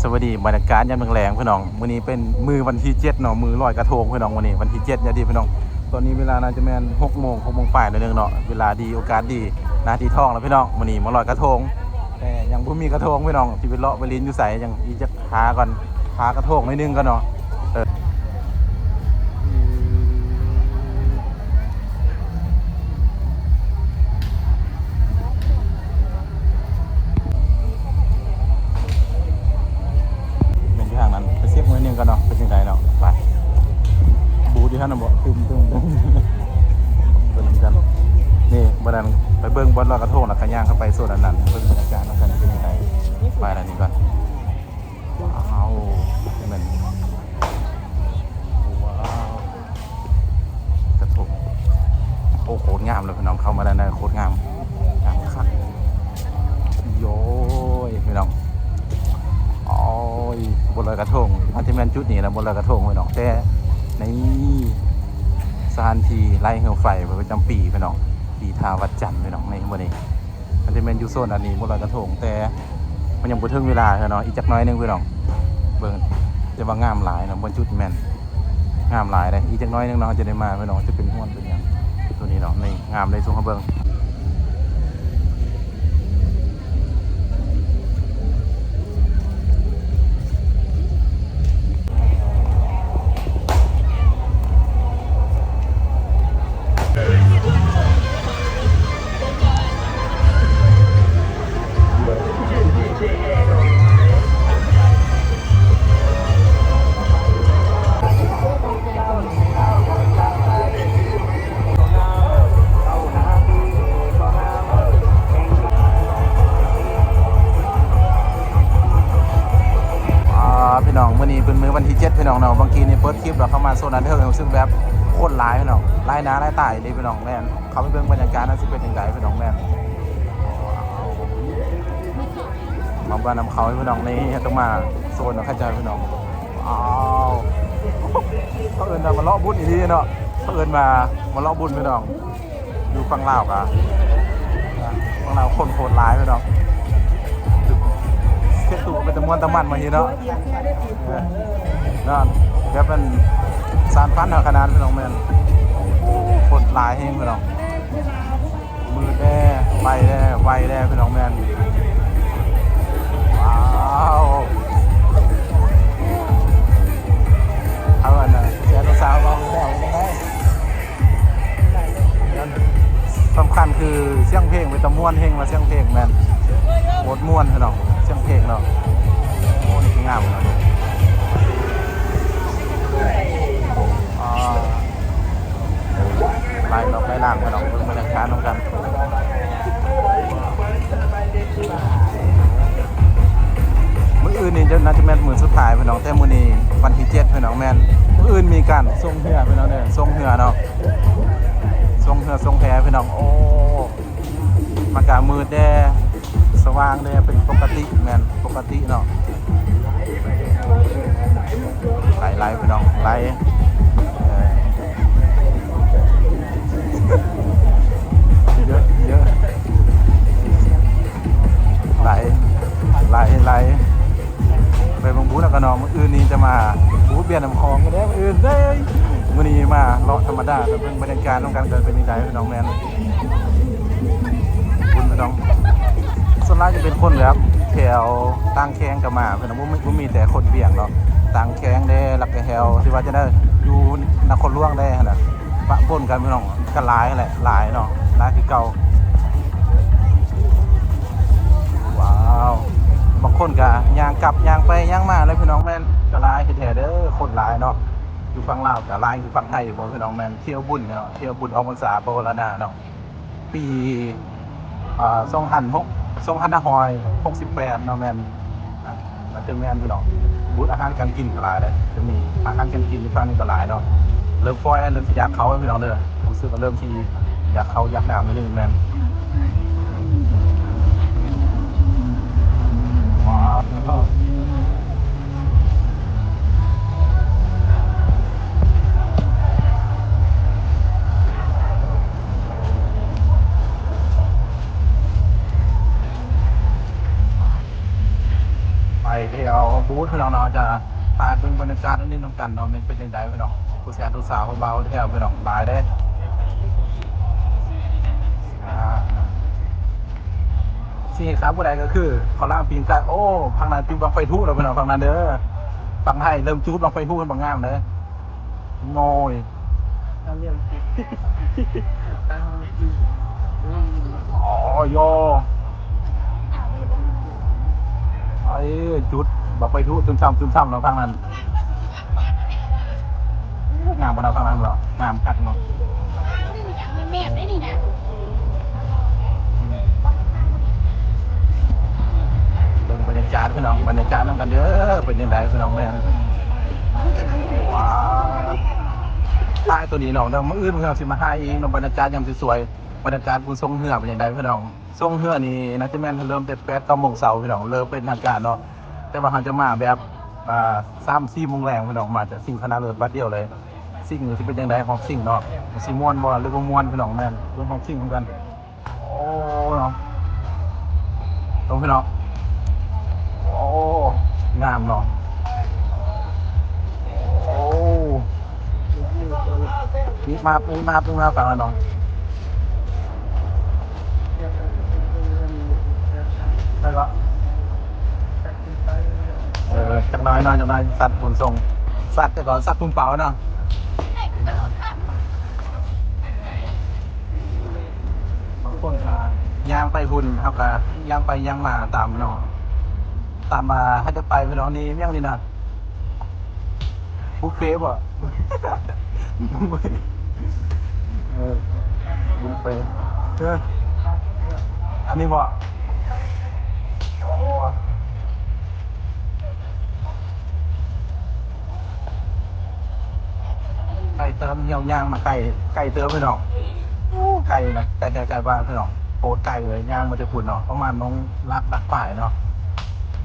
ສະບາຍດີ ບັນຍາກາດຍາມແລງໆ ພີ່ນ້ອງ. ມື້ນີ້ເປັນມື້ວັນທີເຈັດເນາະ ມື້ລອຍກະທົງ ພີ່ນ້ອງ. ມື້ນີ້ວັນທີເຈັດ ຍາມດີ ພີ່ນ້ອງ. ຕອນນີ້ເວລາໜ້າຈະແມ່ນຫົກໂມງ ຫົກໂມງປາຍໜ້ອຍໜຶ່ງເນາະ. ເວລາດີ ໂອກາດດີ ໜ້າດີທອງແລ້ວ ພີ່ນ້ອງ. ມື້ນີ້ມາລອຍກະທົງ ແຕ່ຍັງບໍ່ມີກະທົງ ພີ່ນ້ອງ. ຊິໄປເລາະໄປຫຼິ້ນຢູ່ໃສ ຍັງອີກຈັກ ຫາກ່ອນ ຫາກະໂທກໜ້ອຍໜຶ່ງກ່ອນເນາະ. ເອີ ແມ່ນຢູ່ທາງນັ້ນ ໄປເຊັກໜ້ອຍໜຶ່ງກ່ອນເນາະ ເປັນຈັ່ງໃດເນາະ. ໄປ ບູດຢູ່ຫັ້ນນະບໍ? ຕຶມໆ ເບິ່ງນຳກັນ. ນີ້ ບໍ່ນັ້ນໄປເບິ່ງບ່ອນລອຍກະໂທງ ແລ້ວກະຍ່າງເຂົ້າໄປໂຊນອັນນັ້ນ ເບິ່ງບັນຍາກາດນຳກັນເປັນຈັ່ງໃດ. ໄປລະນີ້ກ່ອນ. ວ້າວ ແມ່ນ ວ້າວ ກະທົງ ໂອ້ ໂຄດງາມເລີຍ ພີ່ນ້ອງ. ເຂົ້າມາດ້ານໃນໂຄດງາມ ງາມຄັກ. ໂອ້ຍ ພີ່ນ້ອງ ໂອ້ຍ ບ່ອນລອຍກະທົງ ອາດຈະແມ່ນຈຸດນີ້ລະ ບ່ອນລອຍກະທົງ ພີ່ນ້ອງ. ແຕ່ໃນສະຖານທີ່ໄລ່ເຮືອໄຟປະຈຳປີ ພີ່ນ້ອງ ທີ່ທ່າວັດຈັນ ພີ່ນ້ອງ. ນີ້ ມື້ນີ້ ມັນຈະແມ່ນຢູ່ໂຊນອັນນີ້ ບໍ່ລອຍກະທົງ ແຕ່ມັນຍັງບໍ່ເຖິງເວລາເທື່ອເນາະ. ອີກຈັກໜ້ອຍໜຶ່ງ ພີ່ນ້ອງ ເບິ່ງ. ແຕ່ວ່າງາມຫຼາຍເນາະ ບ່ອນຈຸດແມ່ນງາມຫຼາຍເດ້. ອີກຈັກໜ້ອຍໜຶ່ງເນາະ ເຮົາຈະໄດ້ມາ ພີ່ນ້ອງ. ຈະເປັນຮ່ວນເປັນຫຍັງ ໂຕນີ້ເນາະ. ນີ້ງາມເດ້ ສົ່ງໃຫ້ເບິ່ງ. ອ່າ ພີ່ນ້ອງ ມື້ນີ້ເປັນມື້ວັນທີເຈັດ ພີ່ນ້ອງເນາະ. ບາງທີນີ້ເປີດຄລິບແລ້ວເຂົ້າມາໂຊນອັນເທິງ ຮູ້ສຶກແບບຄົນຫຼາຍ ພີ່ນ້ອງ ຫຼາຍໜ້າຫຼາຍຕາອີ່ຫຼີ ພີ່ນ້ອງ. ແມ່ນ ເຂົ້າໄປເບິ່ງບັນຍາກາດວ່າຊິເປັນຈັ່ງໃດ ພີ່ນ້ອງ. ແມ່ນ ມາບ້ານນຳເຂົາ ພີ່ນ້ອງ. ນີ້ຕ້ອງມາໂຊນເຂົາເຈົ້າ ພີ່ນ້ອງ. ອ້າວ ເຂົາເອີ້ນວ່າມາເລາະບຸນອີ່ຫຼີເນາະ ເຂົາເອີ້ນວ່າມາເລາະບຸນ ພີ່ນ້ອງ. ຢູ່ຝັ່ງລາວກະ ຝັ່ງລາວຄົນໂຄດຫຼາຍ ພີ່ນ້ອງ. ເຮັດຕູ້ເປັນຕາມ່ວນຕາມັນມາເຮັດເນາະ ເນາະ ແບບມັນສານຝັນເຮົາຂະໜາດ ພີ່ນ້ອງ. ແມ່ນ ຄົນຫຼາຍແຮງ ພີ່ນ້ອງ. ມືດແດ່ ໄປແດ່ ໄວແດ່ ພີ່ນ້ອງ. ແມ່ນ ວ້າວ ເອົາອັນນະ ແຊໂນຊາວເວົ້າແລ້ວເປັນຈັ່ງໃດ? ສຳຄັນຄືສຽງເພງເປັນຕາມ່ວນແຮງ ວ່າສຽງເພງແມ່ນໂຄດມ່ວນ ພີ່ນ້ອງ ສຽງເພງເນາະ. ໂອ້ ນີ້ຄືງາມເນາະ. ອ່າ ໄລ່ລອບໄລ່ລ່າງ ພີ່ນ້ອງ ເບິ່ງບັນຍາກາດນຳກັນ. ມື້ອື່ນນີ້ຈະ ໜ້າຈະແມ່ນມື້ສຸດທ້າຍ ພີ່ນ້ອງ. ແຕ່ມື້ນີ້ວັນທີເຈັດ ພີ່ນ້ອງ. ແມ່ນ ມື້ອື່ນມີການສົ່ງເຮືອ ພີ່ນ້ອງເດີ ສົ່ງເຮືອເນາະ ສົ່ງເຮືອສົ່ງແພ ພີ່ນ້ອງ. ໂອ້ ມັນກະມືດແດ່ ສະຫວ່າງແດ່ ເປັນປົກກະຕິ ແມ່ນປົກກະຕິເນາະ. ໄຫຼໆ ພີ່ນ້ອງ ໄຫຼ ເອີ ເຍອະ ເຍອະ ໄຫຼ ໄຫຼ ໄຫຼ ໄປເບິ່ງບຸນນຳກັນເນາະ. ມື້ອື່ນນີ້ຈະມາບຸນວຽນນ້ຳຂອງກັນເດ້ ມື້ອື່ນເດ້. ມື້ນີ້ມາເລາະທຳມະດາ ໄປເບິ່ງບັນຍາກາດນຳກັນ ກະເປັນຈັ່ງໃດ ພີ່ນ້ອງ. ແມ່ນ ບຸນພີ່ນ້ອງ ສ່ວນຫຼາຍຈະເປັນຄົນແບບແຖວຕ່າງແຂວງກະມາ ພີ່ນ້ອງ. ບໍ່ມີ ບໍ່ມີແຕ່ຄົນວຽງເນາະ ຕ່າງແຂວງແດ່ ແລ້ວກະແຖວທີ່ວ່າຈະໄດ້ຢູ່ນະຄອນຫຼວງແດ່ຫັ້ນນະ ປະປົນກັນ ພີ່ນ້ອງ. ກະຫຼາຍຫັ້ນແຫຼະ ຫຼາຍເນາະ ຫຼາຍຄືເກົ່າ. ວ້າວ ບາງຄົນກະຍ່າງກັບຍ່າງໄປຍ່າງມາເລີຍ ພີ່ນ້ອງ. ແມ່ນ ກະຫຼາຍແທ້ໆເດີ ຄົນຫຼາຍເນາະ. ຢູ່ຝັ່ງລາວກະຫຼາຍ ຢູ່ຝັ່ງໄທບໍ່ ພີ່ນ້ອງ. ແມ່ນ ທ່ຽວບຸນເນາະ ທ່ຽວບຸນອອກພັນສາບໍ່ລະນາເນາະ ປີ ອ່າ ສອງພັນຫົກ ສອງພັນຫ້າຮ້ອຍຫົກສິບແປດເນາະ. ແມ່ນ ອ່າ ມັນເຖິງແມ່ນ ພີ່ນ້ອງ ບຸນອາຫານການກິນກະຫຼາຍເດ້ ຈະມີອາຫານການກິນຢູ່ຝັ່ງນີ້ກະຫຼາຍເນາະ. ເລີ່ມຟອຍແລ້ວ ເລີ່ມຊິຢາກເຂົ້າແລ້ວ ພີ່ນ້ອງເດີ ຮູ້ສຶກວ່າເລີ່ມຊິຢາກເຂົ້າຢາກນ້ຳໜ້ອຍໜຶ່ງ. ແມ່ນ ວ້າວ ໄປແຖວ ໂອ້ ພີ່ນ້ອງເນາະ ຈະພາເບິ່ງບັນຍາກາດອັນນີ້ນຳກັນເນາະ ແມ່ນເປັນຈັ່ງໃດພີ່ນ້ອງ. ຜູ້ຊາຍຜູ້ສາວເບົາແຖວພີ່ນ້ອງ ຫຼາຍເດ້. ອ່າ ສິ່ງທີ່ຂາດບໍ່ໄດ້ກໍຄືເຂົ້າຫຼາມປີ້ງໄກ່. ໂອ້ ຝັ່ງນັ້ນຈຸດບັ້ງໄຟທຸແລ້ວພີ່ນ້ອງ ຝັ່ງນັ້ນເດີ. ຝັ່ງໄທເລີ່ມຈຸດບັ້ງໄຟທຸກັນບັກງາມເດີ. ໂອ້ຍ ອໍ ໂຢ ເອີ ຈຸດບັ້ງໄຟທຸຕຶມຊຳ ຕຶມຊຳເນາະ ທາງນັ້ນ. ງາມບໍ່ເນາະ ທາງນັ້ນເນາະ ງາມຄັກເນາະ. ເບິ່ງບັນຍາກາດພີ່ນ້ອງ ບັນຍາກາດນຳກັນເດີ ເປັນຈັ່ງໃດພີ່ນ້ອງແມ່ນ. ວ້າວ ຖ່າຍໂຕນີ້ນ້ອງ ແລ້ວມື້ອື່ນເຮົາຊິມາຖ່າຍອີກເນາະ ບັນຍາກາດຍາມສວຍໆ ບັນຍາກາດບຸນຊ່ວງເຮືອເປັນຈັ່ງໃດພີ່ນ້ອງ. ຊ່ວງເຮືອນີ້ໜ້າຈະແມ່ນເລີ່ມແຕ່ແປດ ເກົ້າໂມງເຊົ້າພີ່ນ້ອງ ເລີ່ມເປັນທາງການເນາະ. ແຕ່ວ່າເຮົາຈະມາແບບ ອ່າ ສາມສີ່ໂມງແລງພີ່ນ້ອງ ມາຈະຊິງຊະນະເລີດບັດດຽວເລີຍ. ຊິງຊິເປັນຈັ່ງໃດ ຮອບຊິງເນາະ ຊິມ່ວນບໍ່ ຫຼືບໍ່ມ່ວນພີ່ນ້ອງ ແມ່ນເບິ່ງຮອບຊິງນຳກັນ. ໂອ້ ເນາະ ເບິ່ງພີ່ນ້ອງ ໂອ້ ງາມເນາະ. ໂອ້ ມີມາ ມີມາ ມີມາຟັງແລ້ວເນາະ. ໄດ້ລະ ເອີ ຈັກໜ້ອຍເນາະ ຈັກໜ້ອຍ ສັດບຸນສົ່ງ ສັດແຕ່ກ່ອນ ສັດປຸງເປົາເນາະ. ບາງຄົນກໍຍ່າງໄປພຸ້ນ ເຮົາກໍຍ່າງໄປຍ່າງມາຕາມເນາະ ຕາມມາ. ເຮົາຈະໄປພີ່ນ້ອງ ນີ້ຫຍັງນີ້ນະ ບຸບເຟບໍ່? ເອີ ບຸບເຟ ເອີ ອັນນີ້ບໍ່? ໂອ້ ໄກເຕີບ ຍ່າງ ຍ່າງມາໄກ ໄກເຕີບພີ່ນ້ອງ. ໂອ້ ໄກນະ ໄກແທ້ໄກວ່າພີ່ນ້ອງ ໂຄດໄກເລີຍ. ຍ່າງມາແຕ່ພຸ້ນເນາະ ປະມານໂມງຫຼັກ ຫຼັກປາຍເນາະ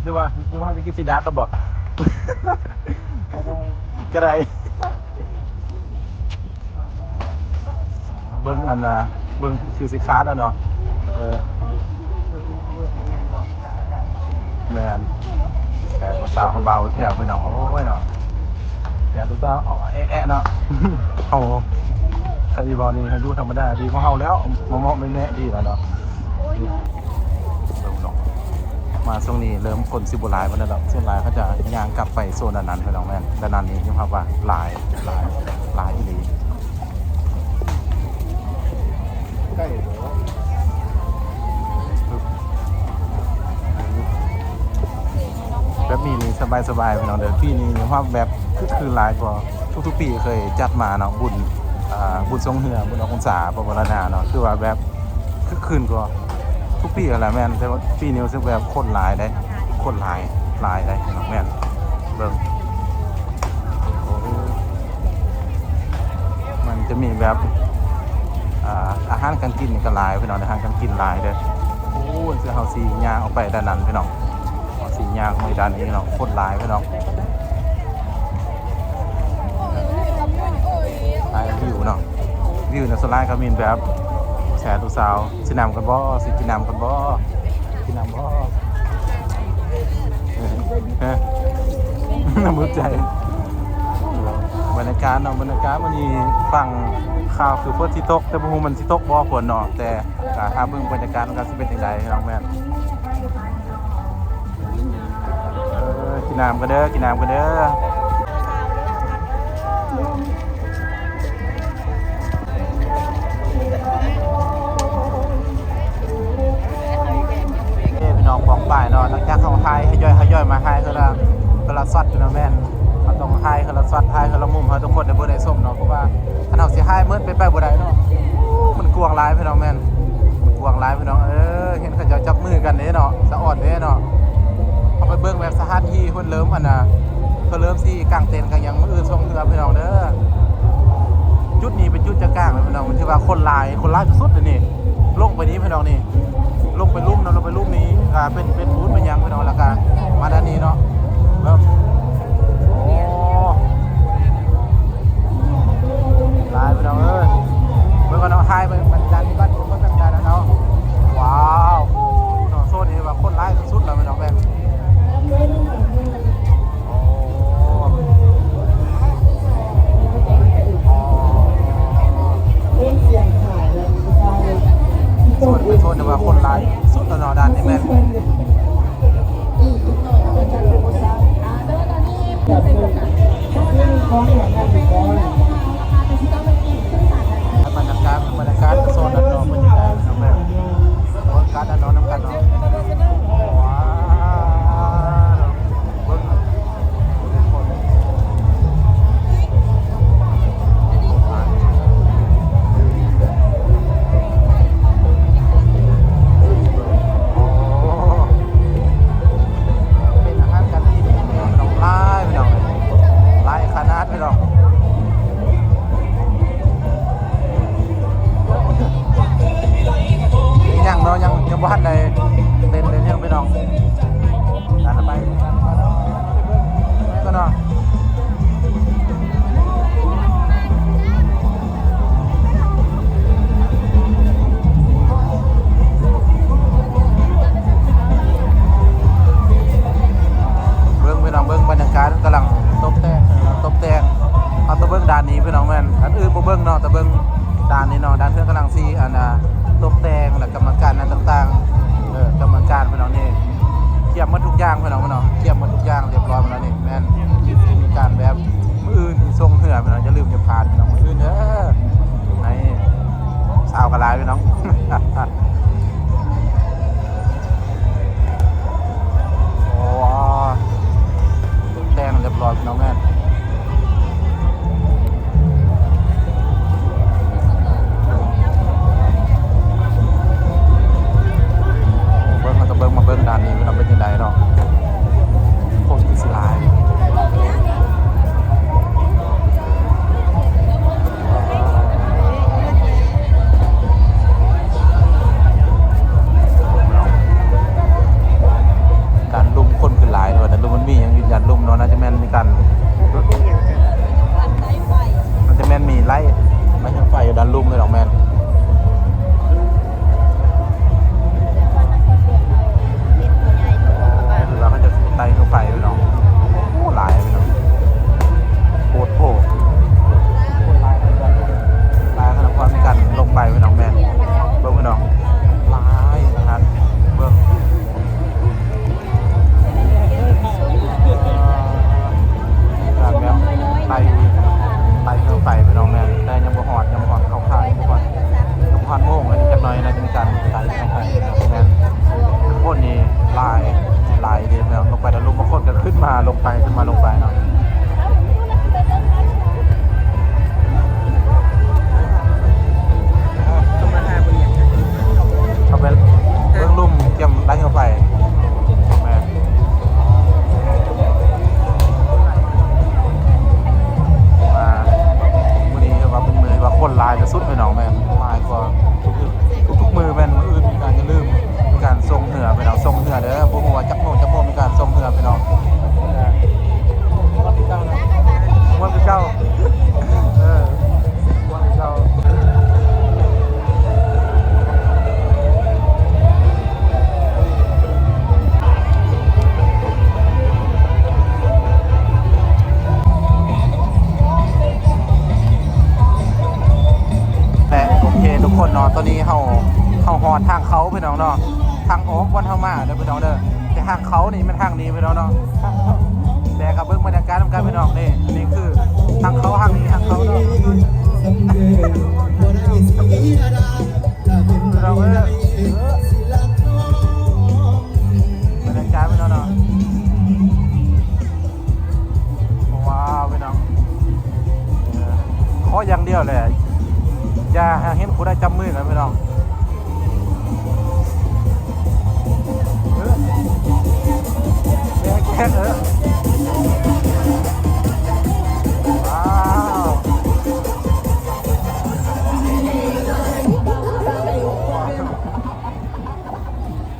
ຫຼືວ່າ ຫຼືວ່າເຮົາຊິກິນສີດາດກໍບໍ່ ກໍໄດ້. ເບິ່ງອັນນ່າ ເບິ່ງຄືຊິຂາດແລ້ວເນາະ. ເອີ ແມ່ນ ແຕ່ຜູ້ສາວເບົາແຖວພີ່ນ້ອງ ໂອ້ຍເນາະ ແຕ່ຜູ້ສາວແອະໆເນາະ. ເຮົາ ຄັນຊິເວົ້ານີ້ ເຮົາຢູ່ທຳມະດາດີກວ່າເຮົາແລ້ວ ເໝາະໆແມະໆດີແລ້ວເນາະ. ມາຊ່ວງນີ້ເລີ່ມຄົນຊິບໍ່ຫຼາຍປານໃດດອກ ສ່ວນຫຼາຍເຂົາຈະຍ່າງກັບໄປໂຊນອັນນັ້ນພີ່ນ້ອງ. ແມ່ນ ດ້ານນັ້ນນີ້ຍອມຮັບວ່າຫຼາຍ ຫຼາຍ ຫຼາຍອີ່ຫຼີ ໃກ້ບໍ່? ແບບນີ້ນີ້ສະບາຍໆ ພີ່ນ້ອງເດີ. ປີນີ້ຍອມຮັບແບບຄຶກຄື້ນຫຼາຍກວ່າທຸກໆປີເຄີຍຈັດມາເນາະ ບຸນ ອ່າ ບຸນຊ່ວງເຮືອ ບຸນອອກພັນສາ ປະມານນັ້ນເນາະ ຄືວ່າແບບ ຄຶກຄື້ນກວ່າທຸກປີຫັ້ນແຫຼະ. ແມ່ນ ແຕ່ວ່າປີນີ້ຮູ້ສຶກແບບຄົນຫຼາຍເດ້ ຄົນຫຼາຍ ຫຼາຍເດ້ ແມ່ນ. ເບິ່ງ ໂອ້ ມັນຈະມີແບບ ອ່າ ອາຫານການກິນນີ້ກໍຫຼາຍພີ່ນ້ອງ ອາຫານການກິນຫຼາຍເດ້. ໂອ້ ຄືເຮົາຊິຍ່າງອອກໄປດ້ານນັ້ນພີ່ນ້ອງ ເຮົາຊິຍ່າງໄປດ້ານນີ້ເນາະ ຄົນຫຼາຍພີ່ນ້ອງ. ຖ່າຍວິວເນາະ ວິວເນາະ ສ່ວນຫຼາຍກໍມີແບບແຊດຜູ້ສາວ ຊິນຳກັນບໍ່ ຊິກິນນ້ຳກັນບໍ່ ກິນນ້ຳບໍ່ ເອີ ຮະ ນ້ຳໝົດໃຈ. ບັນຍາກາດເນາະ ບັນຍາກາດມື້ນີ້ຟັງຂ່າວຄືຝົນຊິຕົກ ແຕ່ບໍ່ຮູ້ມັນຊິຕົກບໍ່ຝົນເນາະ ແຕ່ ກໍຖ້າເບິ່ງບັນຍາກາດມັນກໍຊິເປັນຈັ່ງໃດພີ່ນ້ອງ. ແມ່ນ ເອີ ກິນນ້ຳກັນເດີ ກິນນ້ຳກັນເດີ. ເອີ ພີ່ນ້ອງ ປອງປາຍເນາະ ຫຼັງຈາກເຮົາຖ່າຍ ທະຍອຍ ທະຍອຍມາຖ່າຍເທື່ອລະ ເທື່ອລະຊັອດພີ່ນ້ອງ. ແມ່ນ ເຮົາຕ້ອງຖ່າຍເທື່ອລະຊັອດ ຖ່າຍເທື່ອລະມຸມ ໃຫ້ທຸກຄົນໄດ້ເບິ່ງໄດ້ຊົມເນາະ ເພາະວ່າຄັນເຮົາຊິຖ່າຍໝົດເປັນໄປບໍ່ໄດ້ເນາະ ມັນກວ້າງຫຼາຍພີ່ນ້ອງ. ແມ່ນ ມັນກວ້າງຫຼາຍພີ່ນ້ອງເອີຍ. ເຫັນເຂົາເຈົ້າຈັບມືກັນເດ້ເນາະ ສະອອດເດ້ເນາະ. ເຮົາໄປເບິ່ງແບບສະຖານທີ່ເພິ່ນເລີ່ມອັນນ່າ ເພິ່ນເລີ່ມຊິກາງເຕັນກາງຫຍັງມື້ອື່ນຊ່ວງເຮືອພີ່ນ້ອງເດີ. ຈຸດນີ້ເປັນຈຸດໃຈກາງເລີຍພີ່ນ້ອງ ມັນຖືວ່າຄົນຫຼາຍ ຄົນຫຼາຍທີ່ສຸດເດນີ້. ລົງໄປນີ້ພີ່ນ້ອງນີ້ ລົງໄປລຸ່ມເນາະ ລົງໄປລຸ່ມນີ້ ອ່າ ເປັນ ເປັນບູດເປັນຫຍັງພີ່ນ້ອງ ແລ້ວກະມາດ້ານນີ້ເນາະ ເບິ່ງ ໂອ້ ຫຼາຍພີ່ນ້ອງເອີຍ. ເບິ່ງກ່ອນເນາະ ຖ່າຍໄປບັນດານີ້ກ່ອນ ເບິ່ງບັນດານັ້ນເນາະ. ວ້າວ ເນາະ ໂຊນນີ້ວ່າຄົນຫຼາຍສຸດໆແລ້ວພີ່ນ້ອງ. ແມ່ນ ດ້ານນີ້ເນາະ ດ້ານເທິງກຳລັງຊິ ອັນນ່າ ຕົກແຕ່ງ ແລະ ກຳມະການນັ້ນຕ່າງໆ ເອີ ກຳມະການພີ່ນ້ອງນີ້ ກຽມໝົດທຸກຢ່າງພີ່ນ້ອງເນາະ ກຽມໝົດທຸກຢ່າງ ຮຽບຮ້ອຍແລ້ວນີ້ ແມ່ນຊິມີການແບບ ມື້ອື່ນສົ່ງເຮືອພີ່ນ້ອງ ຢ່າລືມຢ່າພາດພີ່ນ້ອງ ມື້ອື່ນເດີ ໃນ ສາວກໍຫຼາຍພີ່ນ້ອງ ໂອ້ ຕົກແຕ່ງຮຽບຮ້ອຍພີ່ນ້ອງແມ່ນ ເບິ່ງ ເຮົາຈະເບິ່ງ ມາເບິ່ງດ້ານນີ້ວ່າເປັນຈັ່ງໃດເນາະ ຄົນຄືຊິຫຼາຍ ດ້ານລຸ່ມຄົນຄືຫຼາຍເນາະ ດ້ານລຸ່ມມັນມີຫຍັງຢູ່ດ້ານລຸ່ມເນາະ ໜ້າຈະແມ່ນມີການ ໜ້າຈະແມ່ນມີໄລ່ ໄລ່ເຮືອໄຟຢູ່ດ້ານລຸ່ມເລີຍດອກແມ່ນ ແມ່ນວ່າເຂົາເຈົ້າຊິໄຕ່ເຮືອໄຟເນາະ ໂອ້ ຫຼາຍເນາະ ໂພດໂພ ຫຼາຍຂະໜາດວ່າມີການລົງໄປພີ່ນ້ອງ ແມ່ນ ເບິ່ງພີ່ນ້ອງ ຫຼາຍຂະໜາດ ເບິ່ງ ການແບບໄຕ່ ໄຕ່ເຮືອໄຟພີ່ນ້ອງ ແມ່ນ ແຕ່ຍັງບໍ່ຮອດ ຍັງບໍ່ຮອດເຂົ້າຄ່າຍ ຍັງບໍ່ຮອດ ຍັງບໍ່ຮອດໂມງ ອັນນີ້ຈັກໜ້ອຍໜ້າຈະມີການໄຕ່ເຮືອໄຟ ແມ່ນ ຄົນນີ້ຫຼາຍ ຫຼາຍເດພີ່ນ້ອງ ລົງໄປແລ້ວ ລົງ ບາງຄົນກໍຂຶ້ນມາລົງໄປ ຂຶ້ນມາລົງໄປເນາະ. ເຂົ້າໄປເບິ່ງລຸ່ມກຽມໄລ່ເຮືອໄຟ ແມ່ນ ວ່າມື້ນີ້ຖືວ່າເປັນມື້ທີ່ວ່າຄົນຫຼາຍທີ່ສຸດພີ່ນ້ອງ ແມ່ນ ຫຼາຍກວ່າທຸກໆມື້ ແມ່ນ ມື້ອື່ນມີການ ຢ່າລືມ ມີການສົ່ງເຮືອພີ່ນ້ອງ ສົ່ງເຮືອເດີ ບໍ່ຮູ້ວ່າຈັກໂມງ ຈັກໂມງມີການສົ່ງເຮືອພີ່ນ້ອງ ມ່ວນຄືເກົ່າ ມ່ວນຄືເກົ່າ ເອີ ມ່ວນຄືເກົ່າ ແລະ ໂອເຄທຸກຄົນເນາະ ຕອນນີ້ເຮົາ ເຮົາຮອດທາງເຂົ້າພີ່ນ້ອງເນາະ ທາງອອກບ່ອນເຮົາມາເດີພີ່ນ້ອງເດີ ແຕ່ທາງເຂົ້ານີ້ແມ່ນທາງນີ້ພີ່ນ້ອງເນາະ ແຕ່ກໍເບິ່ງບັນຍາກາດນຳກັນພີ່ນ້ອງ ນີ້ ອັນນີ້ຄືທາງເຂົ້າ ທາງນີ້ທາງເຂົ້າເນາະ ພີ່ນ້ອງເອີຍ ບັນຍາກາດພີ່ນ້ອງເນາະ ວ້າວ ພີ່ນ້ອງ ຂໍຢ່າງດຽວແຫຼະ ຢ່າໃຫ້ເຫັນຜູ້ໃດຈັບມືກັນພີ່ນ້ອງ ແກ້ ແກ້ ເອີ ວ້າວ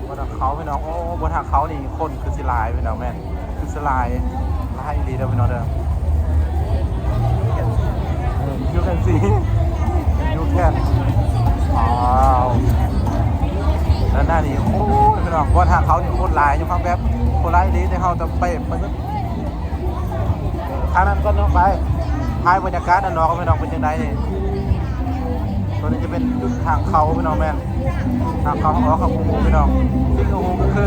ບ່ອນທາງເຂົ້າພີ່ນ້ອງ ໂອ້ ບ່ອນທາງເຂົ້ານີ້ຄົນຄືຊິຫຼາຍພີ່ນ້ອງ ແມ່ນ ຄືຊິຫຼາຍ ຫຼາຍອີ່ຫຼີເດີພີ່ນ້ອງເດີ You can see You can ວ້າວ ດ້ານໜ້ານີ້ ໂອ້ຍ ພີ່ນ້ອງ ບ່ອນທາງເຂົ້ານີ້ຄົນຫຼາຍ ຍັງຟັງແບບຄົນຫຼາຍອີ່ຫຼີ ແຕ່ເຮົາຈະໄປ ໄປ ທາງນັ້ນກ່ອນເນາະ ໄປ ຖ່າຍບັນຍາກາດດ້ານນອກພີ່ນ້ອງ ເປັນຈັ່ງໃດນີ້ ຕົວນີ້ຈະເປັນຈຸດທາງເຂົ້າພີ່ນ້ອງ ແມ່ນ ທາງເຂົ້າທາງອອກຂອງໝູ່ພີ່ນ້ອງ ສິ່ງທີ່ຮູ້ກໍຄື